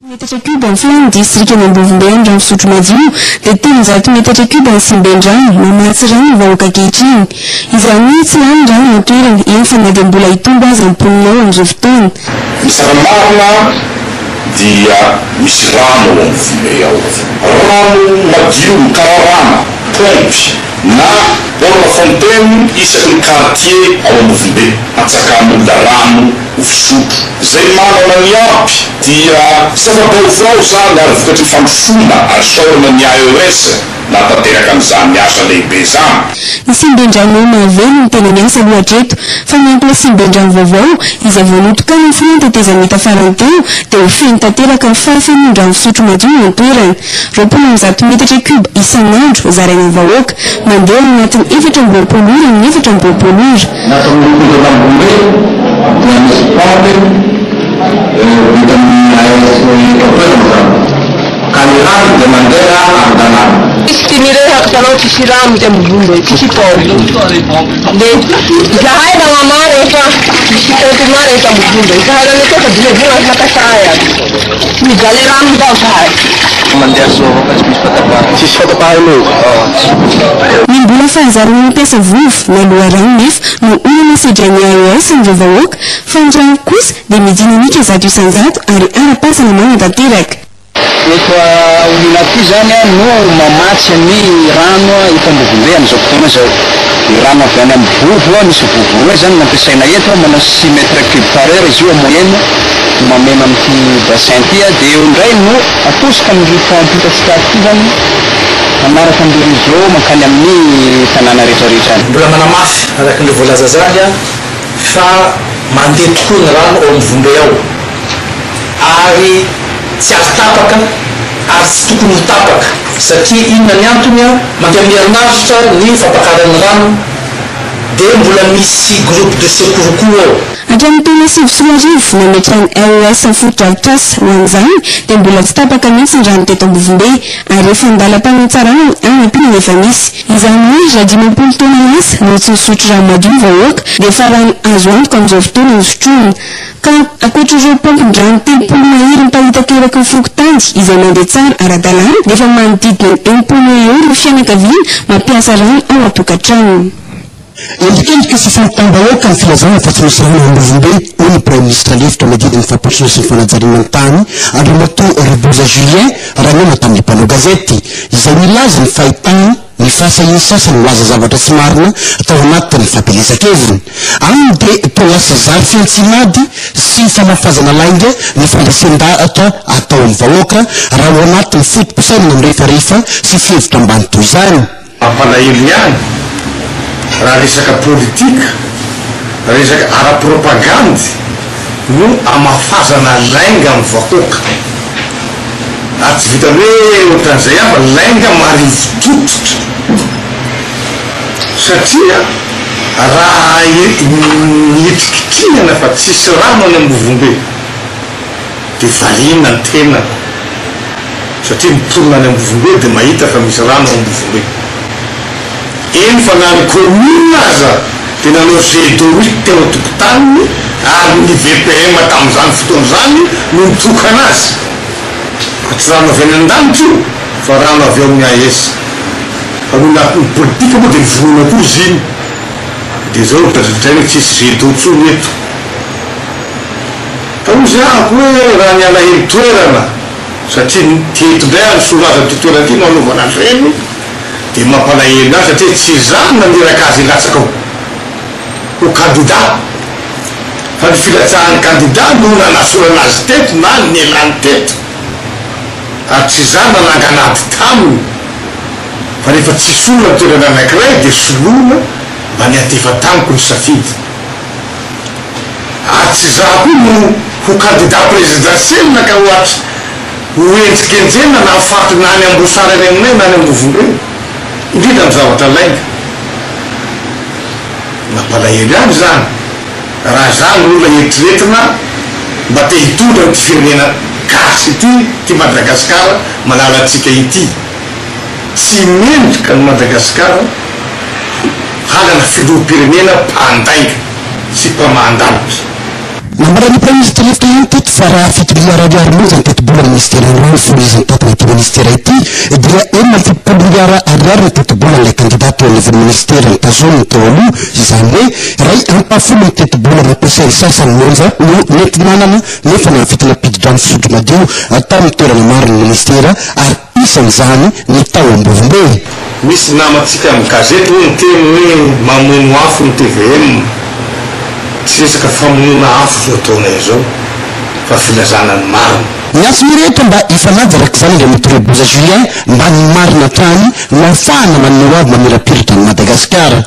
Metatra cube ny feon'ny distrikan'i Ambovombe amin'ny rano fisotro madio dia 300 metatra cube ny simben-drano mamatsy rano ny vahoaka ankehitriny. Izany hoe tsy lany ny rano eo an-toerana, eny fa na dia mbola hitombo aza ny mponina ao amin'izao fotoana. Ny zava-marina dia misy rano ao Ambovombe ao. Rano madio mikararana, paompy na borne fontaine isaky ny quartier ao Ambovombe, antsakan'olona rano ho fisotro. Izay manana ny ampy dia zava-baovao izany ary vokatry ny fandrosoana ary isaorana ny AES nahatanteraka an'izany asa lehibe izany. Ny simben-drano Mahavelo no tena miasa aloha hatreto, fa miampy simben-drano vaovao izay vao notokanan'ny filoha tetezamita farany teo dia ho feno tanteraka ny fahafenoan-drano fisotro madio eo an-toerana. 120 metatra cube isan'andro zaraina ny vahoaka, mandeha ao anatin'ny 24 ora amin'ny 24 ora. Ny ato amin'ny Fizana Ambony dia misy pompe vita amin'ny AS eto an-toerana izany, ka ny rano dia mandeha ara-dalàna. Tsisy ty mirehaka fa anao tsisy rano ty ambovombe tsisy pompe de zahay magnamary efa misy pompe maro eto ambovombe zahay rano eto efa dimy volana tsy mampiasa ay aby mijaly rano zao zahay. Mandeha soa avao fa tsy misy fatapahana. Tsisy fatapahana eo? Ny mbola fahazarana mampiasa vovo na loharano nefa no olana sedrain'ny AES amin'ireo vahoaka fa ny rano kosa dia midinamika 100% ary ara-pahasalamana tanteraka. Eto aoriana aty izany no mamatsy ny rano eto Ambovombe amin'izao fotoana izao. Ny rano avy any amin'ny vovo, misy vovo roa izany no ampiasaina eto, manao six mètres cubes par heure izy io en moyenne, mameno an'ity bassin ity, dia eo indray no atosika amin'ireo pompe hitantsika ato ity izany, manaraka an'ireo réseau mankany amin'ny tanàna rehetra rehetra any. Mbola manamafy araka ny voalaza izany fa mandeha tokoa ny rano ao Ambovombe ao ary tsy azo tapaka ary tsy tokony ho tapaka satria inona ny antony, mandeha amin'ny herinaratra ny fampakarana ny rano dia mbola misy groupe de secours koa ao. Hatramin'ny taona 2009 nametrahan'ny AES fotodrafitrasa ho an'izany dia mbola tsy tapaka mihitsy ny rano teto Ambovombe ary efa an-dalam-panatsarana ny hanampiana ny efa misy. Izany hoe raha 50 taona lasa no tsy nisotro rano madio ny vahoaka dia efa rano azo antoka amin'izao fotoana no sotroina. Ka ankoatra ireo paompin-drano 30 mahery miparitaka eraky ny fokontany izay mandeha tsara ara-dalàna dia efa manodidina ny 60 eo ireo fianakaviana mampiasa rano ao an-tokantranony. Endrikendrika sy fampitam-bahoaka ny filazana fa tsy misy rano ao Ambovombe, hoy ny Praiminisitra lefitra miadidy ny fampandrosoana sy ny fanajariana ny tany, Andriamatoa Riboza Julien, raha nihaona tamin'ny mpanao gazety, izay nilaza ny fahitany ny fahasahian'ny sasany milaza zavatra tsy marina tao anatin'ny fampielezan-keviny. Aminy dia toa lasa zary fihantsian'ady sy famafazana lainga ny fandresen-dahatra atao amin'ny vahoaka raha ao anatin'ny foto-pisainana mirefarefa sy fihevitra ambany toy izany. Mampalahelo ihany raha resaka politika, resaka ara-propagandy no amafazana lainga amin'ny vahoaka. Ary tsy vitan'ny hoe ohatran'izay ihany fa lainga marivo tototra. Satria raha nihitrikitrihana fa tsisy rano any Ambovombe dia variana ny tenako. Satria ny mponina any Ambovombe dia mahita fa misy rano ao Ambovombe. Eny fa na ny commune aza dia nanao jet d'eau teo an-tokotaniny ary ny VPM tamin'izany fotoana izany no nitokana azy. Fa tsy rano avy any an-danitra io fa rano avy ao amin'ny AES. Fa noho ny antony politika moa dia novonoina koa izy iny. Dia izao no tadidraina hoe tsisy jet d'eau intsony eto. Fa hoy aho hoe raha ny alahelo toerana satria teto indray ary solaza ity toerana ity no hanaovana an'ireny dia mampalahelo ahy satria tsy izaho no naniraka azy hilatsaka ho ho kandida fa ny filatsahany kandida no nanasorana azy teto na nialany teto ary tsy izaho nanangana ady taminy fa rehefa tsisy olona ny toerana anankiray dia soloina mba niantefa tamiko ny safidy. Ary tsy izaho koa no ho candidat présidentiel ka ho atr ho henjikenjena na ho faty na any Amboasary any aminay na any Ambovombe. Indrindra ny zavatra lainga. Mampalahelo ihany izany raha izaho no olona eritreretina mba te hitondra an'ity firenena gasy ity, ity Madagasikara malalantsika ity. Tsy mendrika an'i Madagasikara hanana filoham-pirenena mpandainga sy mpamahan-dalitra. Nambaran'ny Praiminisitra lefitra ihany teto fa raha 7 miliara ariary monja ny tetibolan'ny minisiteran'ny rano fony izy nitantana ity minisitera ity dia 76 miliara ariary ny tetibolan'ilay kandida teo anivon'ny minisitera notazoniny teo aloha, izany hoe iray ampahafolon'ny tetibola nampiasain'ny sasany monja no nenti-nanana nefa nahavita nampidi-drano fisotro madio tamin'ny toerana maro ny minisitera ary isan'izany ny tao Ambovombe. Misy namantsika amin'ny gazety hoy niteny hoe mamono afo ny tvm. Tsy resaka famonoana afo izao ataonay izao fa filazana ny marina. Miantso ny rehetra mba hifanaja araka izany Andriamatoa Reboza Julien mba ny marina hatrany no ahafahana manome ho avy mamirapiratra an'i Madagasikara.